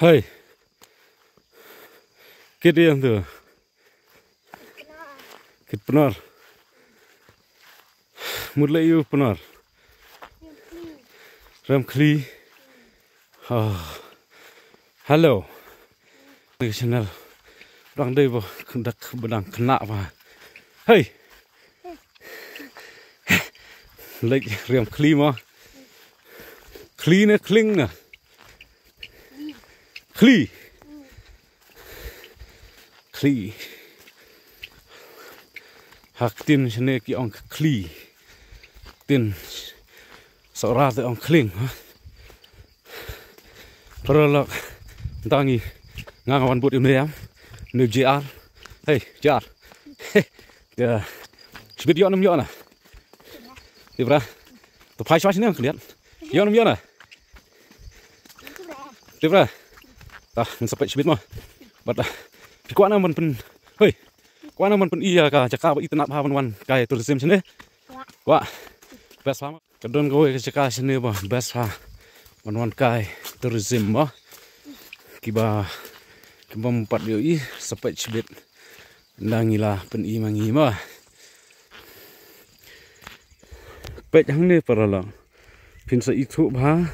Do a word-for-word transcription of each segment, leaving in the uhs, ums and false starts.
Hey. Kit ïa tu. Kit Pnar. Mut leh ïa u Pnar. Rem khli. Ah. Hello. Ni channel. Dang dei ba kyndak ba dang kena ba. Hey. Leh rem khli mo. Khli ne khling ne. Khli. Khli. Ha ktien shane ki ong khli. Ktien Sohra te ong khling, ha. Paralok. Tang i nga nga wan bud ïa u Niam. Ni J R. Hey, J R. Ïa. Shibit ïoh nam ïoh na. Tip ra. To phai shwa shane ong khliat. Ïoh nam ïoh na. Tip ra. Ta ngan sa peit shibit mo. Bad ah, kwah na ban pyn. Hoi. Kwah na ban pyni ïa ka jaka ba itynnad bha ban wan kai tourism shane. Kwah. Best bha mo. Ka don kawei ka jaka shane ba best bha ban wan kai tourism mo. Kiba, kiba ym pat ïohi sa peit shibit. Nda ngi la pyni ma ngi mo. Peit hangne paralok. Phin sa ithuh bha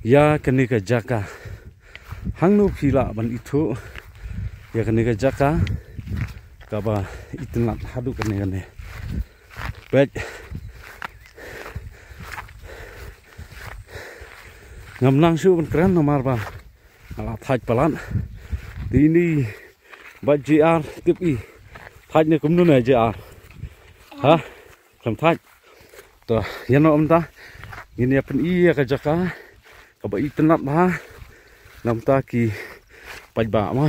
ïa kane ka jaka. Hangno phi lah ban ithuh ïa kane ka jaka kaba itynnad haduh kane kane. Peit. Ngam nang shuh ban kren namar ba nga la thait palat. Te ini Bah J R tip i. Thait ne kumno ne J R? Ha? Khlem thait. To, ïa no mynta. Ngin ïa pyni ïa ka jaka kaba itynnad bha. Namta ki paidbah mo.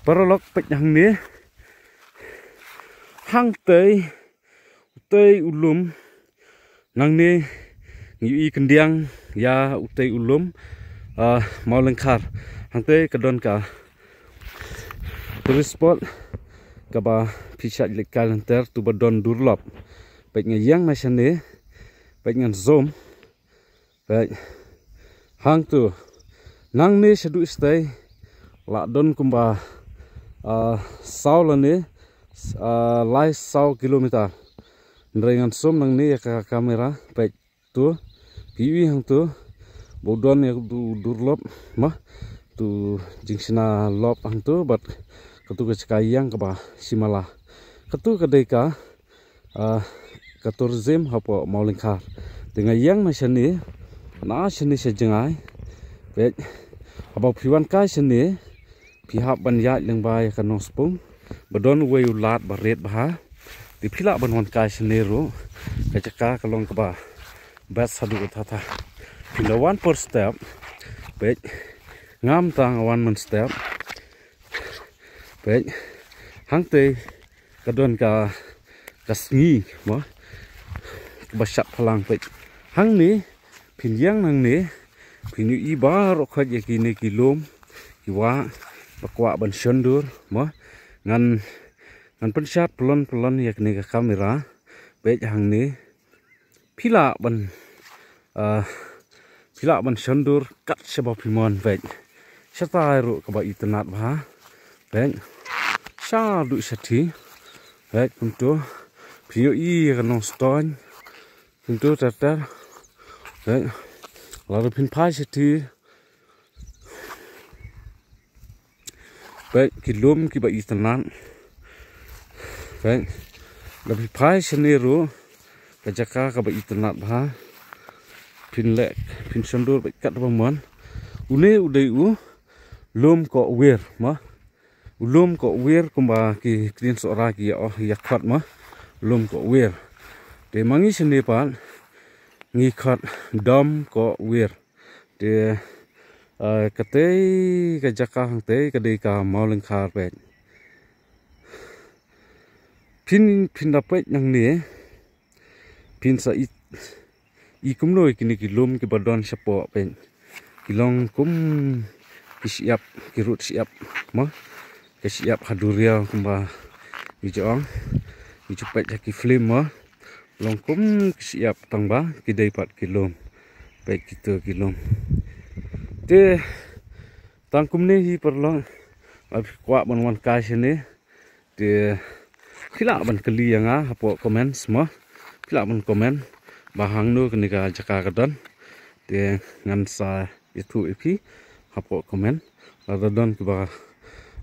Paralok peit hangne. Hangtei Utei u lum. Nangne ngi ïohi khyndiat ïa utei u lum, ah, Mawlyngkhar. Hangtei ka don ka tourist spot kaba phi shait leit kai lynter, tu ba don durlop. Peit nga ïeng na shane, peit ngan zoom. Peit. Hangtu. Nangne shaduh shatei la don kumba, ah, saw lane, ah, lai saw kilometer. Hynrei ngan zoom nangne ïa ka kamera. Peit tu. Phi ïohi hangtu. Ba u don ïa u durlop. Mo. Tu jingshna lop hangtu bad katu ka jaka ïeng kaba shim la. Katu ka dei ka ah, ka tourism hapoh Mawlyngkhar. Te nga ïeng na shane, na shane sha jngai. Peit, haba phi wan kai shane, phi hap ban ïaid lyngba ïa ka Nongspung. Ba don uwei u lad ba rit bha. Te phi lah ban wan kai shane ruh. Ka jaka ka long kaba best haduh katta katta. Phin da wan por step. Peit, ngam tang wan mynstep. Peit, hangtei ka don ka, ka sngi, mo. Kaba shad phalang peit. Hangne, phin ïeng nangne, phin ïohi baroh khoit ïa kine ki lum, ki wah, ba kwah ban shon dur, mo. Ngan, ngan pynshad pylon pylon ïa kane ka kamera, peit hangne. Phi lah ban, ah, phi lah ban shon dur kat shaba phi mon peit. Shatai ruh kaba itynnad bha. Peit. Shaduh shathie. Peit kumtu. Phi ïohi ka Nongstoiñ. Kumtu ter ter. Peit. Lada phin phai shathie. Peit ki lum kiba itynnad. Peit. Lada phi phai shane ruh ka jaka kaba itynnad bha. Phin leh, phin shon dur beit katba mon. Une u dei u lum Koh Wir, mo. U lum Koh Wir kumba ki ktien Sohra ki ïa, oh, ïa khot, mo. Lum Koh Wir. Te ma ngi shane pat ngi khot Dom Koh Wir. Te, eh, katei ka jaka hangtei ka dei ka Mawlyngkhar peit. Phin, phin da peit nangne, phin sa i, i kumno ïa kine ki lum kiba don shapoh peit. Ki long kum ki shyiap, ki rud shyiap, mo. Ka shyiap ha duriaw kumba ngi ju ong. Ngi ju peit ha ki film, mo. Long kum ki shyiap tang ba ki dei pat ki lum. Peit kito ki lum. Te tang kumne hi paralok, ba phi kwah ban wan kai shane, te phi lah ban kylli ïa nga hapoh comments mo. Phi lah ban comment ba hangno kane ka jaka ka don. Te ngan sa ïathuh ïa phi hapoh comment. Lada don kiba,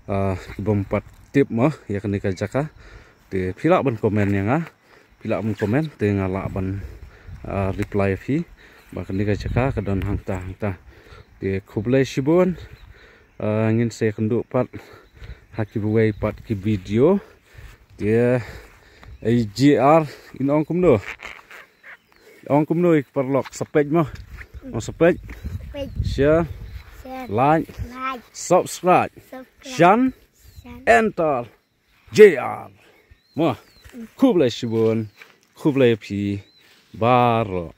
ah, kibym pat tip mo ïa kane ka jaka, te phi lah ban comment ïa nga. Phi lah ban comment te nga lah ban, ah, reply ïa phi ba kane ka jaka ka don hangta hangta. Te khublei shibun. Ah, ngin sa ïakynduh pat ha kiwei pat ki video. Te ai J R, in ong kumno? Ong kumno ïa ki paralok? Sa peit mo. Ong sa peit. Peit. Share. Share. Like. Like. Subscribe. Subscribe. Shan. Shan. Enter. J R. Mo. Khublei shibun. Khublei phi baroh.